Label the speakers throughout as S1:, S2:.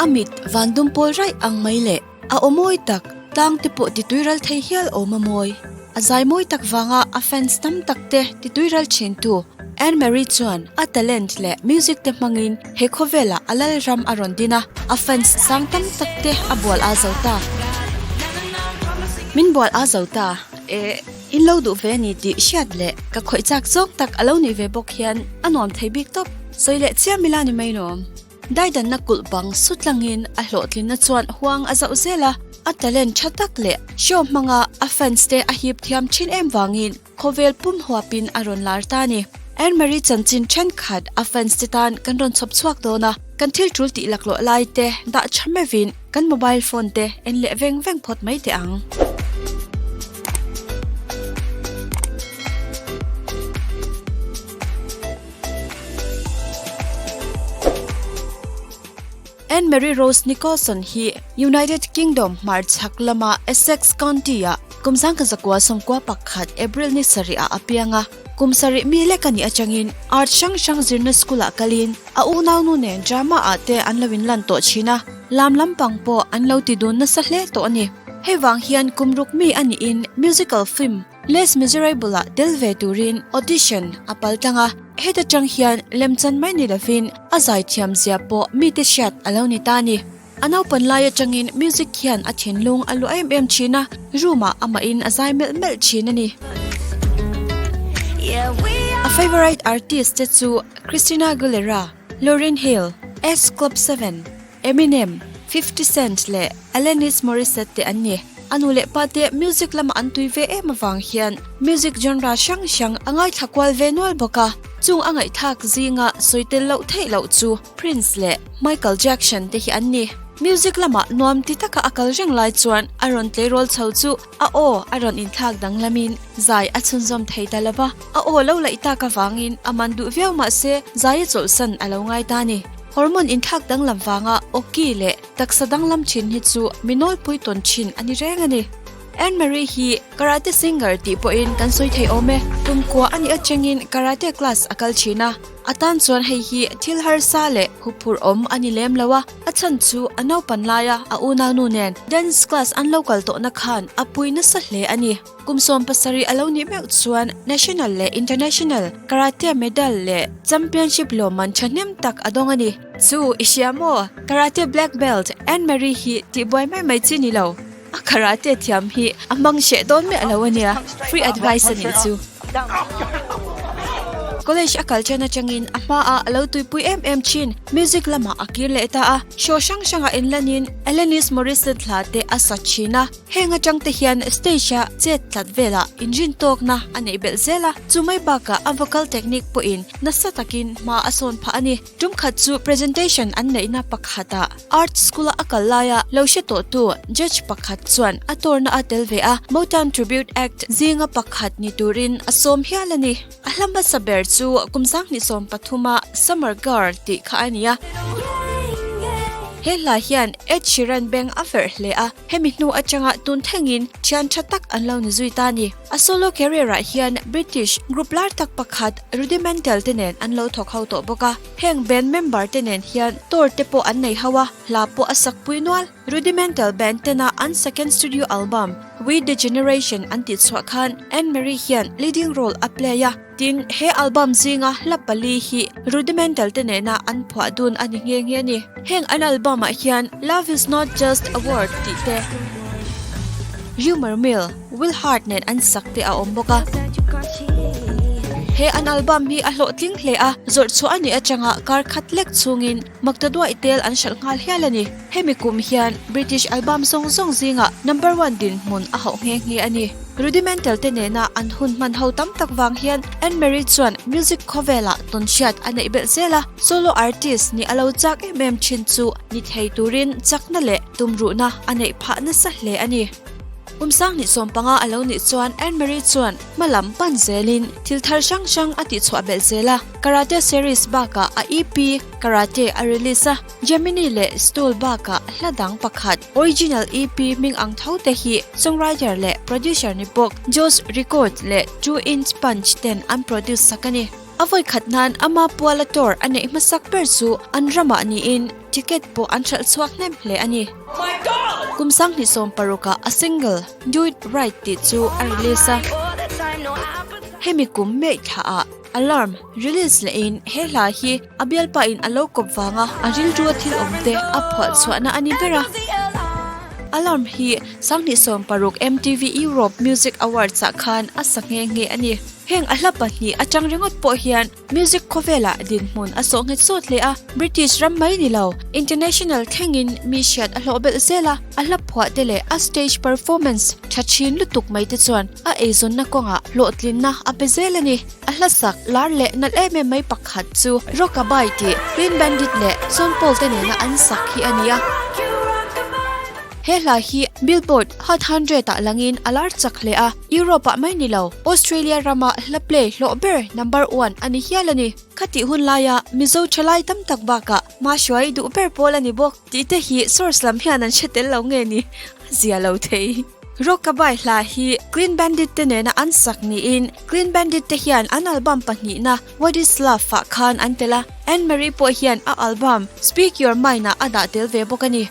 S1: A mit van dum pawl raih ang mai leh a aw mawi tak tlang te pawh ti tui ral thei hial awm a mawi. A zai mawi tak vanga a fans tam tak te ti tui ral thin tu Anne Marie chuan a talent leh music te hmangin he khawvelah a lal ram a rawn din a, a fans sang tam tak te a bual a zo ta. Min bual a zo ta e. In lo duh ve a ni tih hriat leh ka khawih chak zawk tak a lo nih ve bawk hian a nuam thei bik tawp. Sawi leh chiam ila ni mai lawm. Daidanna kulh bang su tlangin a hlawhtlinna chuan huang a zauh zel a, a talent tha tak leh show hmanga a fans te a hip thiam thin em vangin khawvel pum huapin a rawn lar ta a ni. Anne Marie chanchin thenkhat a fans te tan kan rawn chhawp chhuak dawn a, kan thil tul tih laklawh lai te dah tha meuhin kan mobile phone te en leh veng veng phawt mai teh ang. Anne Marie Rose Nicholson hi United Kingdom hmarchhak lama Essex County-ah kum 1991 April ni sarih ah a piang a. Kum sarih mi lek a nih atangin art hrang hrang zirna school-ah kalin a unaunu nen drama-ah te an lo inlan tawh thin a, lam lampang pawh an lo ti dun nasa hle tawh a ni. Hei vang hian kum ruk mi a nihin musical film Les Miserables-ah tel ve turin audition a pal tlang a, heta tang hian lemchan mai ni lovin a zaithiam zia pawh mite hriat a lo ni ta a ni. A naupan lai atangin music hian a thinlung a luah em em thin a, room-ah amahin a zai melh melh thin a ni. A favourite artist te chu Christina Aguilera, Lauryn Hill, S Club 7, Eminem, 50 Cent leh Alanis Morissette te an ni. A nu leh pa te music lama an tui ve em avang hian music genre hrang hrang a ngaithla kual ve nual bawk a. Chung a ngaihthlak zinga sawi tel loh theih loh chu Prince leh Michael Jackson te hi an ni. Music lamah nuam ti taka a kal reng lai chuan a rawn tleirawl chho chu a aw a rawn inthlak danglamin zai a chhunzawm thei ta lo va. A aw lo laih tak avangin a man duh viau mahse zai a chawlhsan a lo ngai ta a ni. Hormone inthlak danglam vanga awki leh taksa danglam thin hi chu mi nawlpui tawn thin a ni reng a ni. Anne Marie hi karate singer tih pawhin kan sawi thei awm e. Tumkua a nih atangin karate class a kal thin a, a tan chuan hei hi thil harsa leh huphurh awm a ni lem lo a, a chhan chu a naupan laia a unaunu nen dance class an lo kal tawhna khan a pui nasa hle a ni. Kum 70 a lo nih meuh chuan National leh International Karate Medal leh Championship lawmman thahnem tak a dawng a ni. Chu i hria maw? Karate Black Belt Anne Marie hi tihbuai mai mai chi ni lo. A karate thiam hi a hmang hreh dawn miah lo a nia. Free advice a nih chu. College a kal ṭhen aṭangin a hmaah a lo tuipui em em ṭhin. Music lamah a kir leh ta a. Show hrang hrangah inlanin Alanis Morissette hla te a sa ṭhin a. Heng atang te hian stage-a chet tlat velah inrin tawkna a neih belh zel a, chu mai bakah a vocal technique pawhin nasa takin hma a sawn phah a ni. Tum khat chu presentation an neihna pakhatah art school-a a kal laia lo hre tawhtu judge pakhat chuan a tour-na a tel ve a, Motown Tribute Act zinga pakhat ni turin a sawm hial a ni. A hla hmasa ber chu kum 2013 a Summer Girl tih kha a ni a. He hla hian Ed Sheeran beng a verh hle a, hemi hnu atanga tun thlengin thian tha tak an lo ni zui ta a ni. A solo career ah hian British group lar tak pakhat Rudimental te nen an lo thawk ho tawh bawk a. Heng band member te nen hian tour te pawh an nei ho a, hla pawh a sak pui nual. Rudimental band tena an second studio album We The Generation an tih chhuah khan Anne Marie hian leading role a play a, tin he album zinga hla pali hi Rudimental te nena an phuah dun a ni nghe nghe a ni. Heng an album ah hian Love Is Not Just A Word tih te, Rumour Mill, Will Hart nen an sak te a awm bawk a. He an album hi a hlawhtling hle a, zawrh chhuah a nih atanga kar khat lek chhungin Maktaduai tel an hralh nghal hial a ni. Hemi kum hian British album zawng zawng zingah number one dinhmun a hauh nghe nghe a ni. Rudimental te nena an hun hman ho tam tak vang hian Anne Marie chuan music khawvelah tawn hriat a neih belh zel a, solo artist nih a lo chak em em thin chu ni thei turin chakna leh tumruhna a neih phah nasa hle a ni. Kum 2015 a lo nih chuan Anne Marie chuan hma lam pan zelin thil thar hrang hrang a tihchhuah belh zel a, Karate series bakah a EP Karate a release a, Gemini leh Stool bakah hla dang pakhat original EP hming ang tho te hi songwriter leh producer ni bawk Josh Records leh Two Inch Punch ten an produce sak a ni. A vawi khat nan ama puala tour a neih hmasak ber chu an ramah niin ticket pawh an hralh chhuak hnem hle a ni. Kum 2016 ah a single Do It Right tih chu a release a. Hemi kum May thla ah Alarm release lehin he hla hi a bialpa in a lo kawp vanga a rilru a thil awm te a phuah chhuahna a ni ber a. Alarm hi 2016 MTV Europe Music Awards ah khan a sa nghe nghe a ni. Heng a hla pahnih atang ringawt pawh hian music khawvelah dinhmun a sawh nghet sawt hle a, British ram mai ni lo, international thlengin mi hriat a hlawh belh zel a, a hla phuah te leh a stage performance tha thin lutuk mai te chuan a eizawnna kawngah hlawhtlinna a pe zel a ni. A hla sak lar leh nalh em em mai pakhat chu Rock-a-Bye tih Clean Bandit leh Sean Paul te nena an sak hi a ni a. He hla hi Billboard Hot 100 ah langin a lar chak hle a, Europe ah mai ni lo, Australia rama hla play hlawh ber number one a ni hial a ni. Khatih hun laia Mizo thalai tam tak bakah hmahruai duh ber pawl a ni bawk tih te hi source lam hian an hre tel lo nge ni? A zia lo thei. Rock-a-Bye hla hi Clean Bandit te nena an sak niin Clean Bandit te hian an album pahnihna What is Love ah khan an tel a, Anne Marie pawh hian a album Speak Your Mind ah a dah tel ve bawk a ni.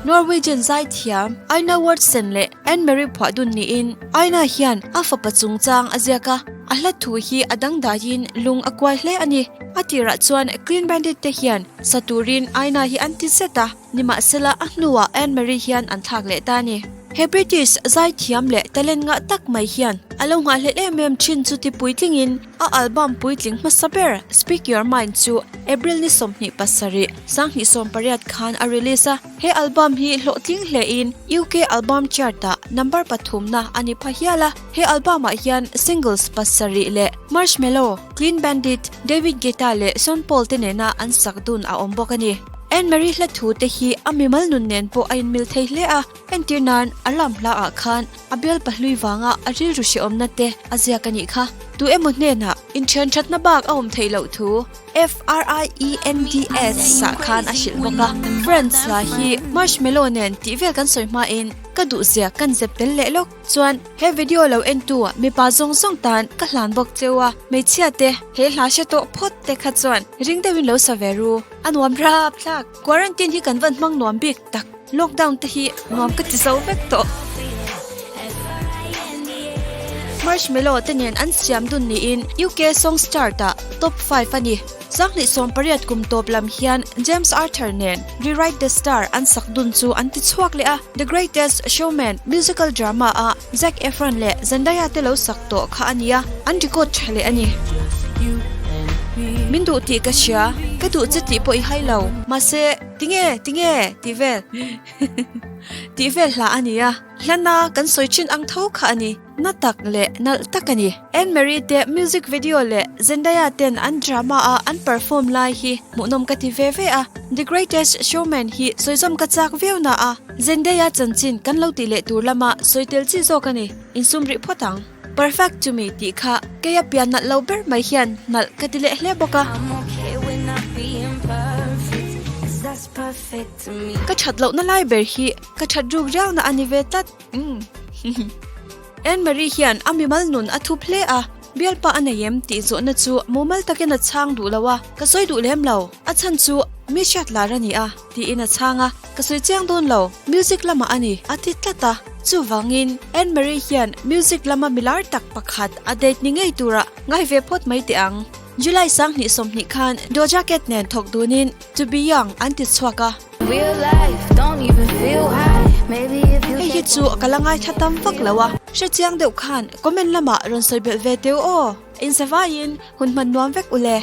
S1: Norwegian zaithiam Aina Wardsen leh Anne Marie phuah dun niin Aina hian a fapa chungchang a ziak a, a hla thu hi a dangdaiin lung a kuai hle a ni. A tirah chuan Clean Bandit te hian sa turin Aina hi an ti zet a, nimahsela a hnuah Anne Marie hian an thlak leh ta a ni. He British zaithiam leh talent ngah tak mai hian a lo nghahhlelh em em thin chu ti puitlingin a album puitling hmasa ber Speak Your Mind chu April ni 27, 2018 khan a release a. He album hi hlawhtling hlein UK album chart ah number pathumna a ni pha hial a. He album ah hian singles pasarih leh Marshmello, Clean Bandit, David Guetta leh Sean Paul te nena an sak dun a awm bawk a ni. Anne Marie hla thu te hi a mimal nun nen pawh a inmil thei hle a, entir nan a lam hla ah khan a bial pahlui vanga a rilru hrehawmna te a ziak a nih kha. Tu emaw hnenah inthian thatna bak a awm theih loh thu FRIENDS ah khan a hrilh bawk a. Friends hla hi Marshmello nen tih vel kan sawi hmain ka duhzia kan zep tel leh lawk. Chuan he video lo entu mipa zawng zawng tan ka hlan bawk cheu a, hmeichhia te he hla hre tawh phawt te kha chuan ring deuhin lo sa ve ru. A nuam rap thlak. Quarantine hi kan van hmang nuam bik tak. Lockdown te hi nuam ka ti zo vek tawh. Marshmello te nen an siam dun niin UK Songs Chart ah top 5 a ni. 2018 kum tawp lam hian James Arthur nen Rewrite the Star an sak dun chu an ti chhuak leh a. The Greatest Showman musical drama ah Zac Efron leh Zendaya te lo sak tawh kha a nia, an record tha leh a ni. Min duh tih ka hria, ka duh che tih pawh i hai lo, mahse tinge, tinge tih vel tih vel hla a nia, hlana kan sawi thin ang tho kha a ni, na tak leh nalh tak a ni. Anne Marie te music video leh Zendaya ten an drama a an perform lai hi hmuhnawm ka ti ve ve a, The Greatest Showman hi sawizawm ka chak viau na a, Zendaya chanchin kan lo tih leh tur lama sawi tel chi zawk a ni, insum rih phawt ang. Perfect to me tih kha keia pian nalh lo ber mai hian nalh ka ti leh hle bawk a. Ka that lohna lai ber hi ka that ruk riauna a ni ve tlat. Umm. Anne Marie hian a mimal nun a thup hle a, bialpa a nei em tih zawhna chu mumal takin a chhang duh lo a, ka sawi duh lem lo, a chhan chu mi hriat lar a ni a, tiin a chhang a, ka sawi chiang dawn lo, music lamah a ni, a ti tlat a. Chuvangin Anne Marie hian music lama milar tak pakhat a date ni ngei turah ngai ve phawt mai teh ang. July 2020 khan Doja Cat nen thawk dunin To Be Young an ti chhuak a. Hei hi chu ka la ngaithla tam vak lo a, hrechiang deuh khan comment lamah rawn sawi belh ve teu aw. Inzavaiin hun hman nuam vek ule.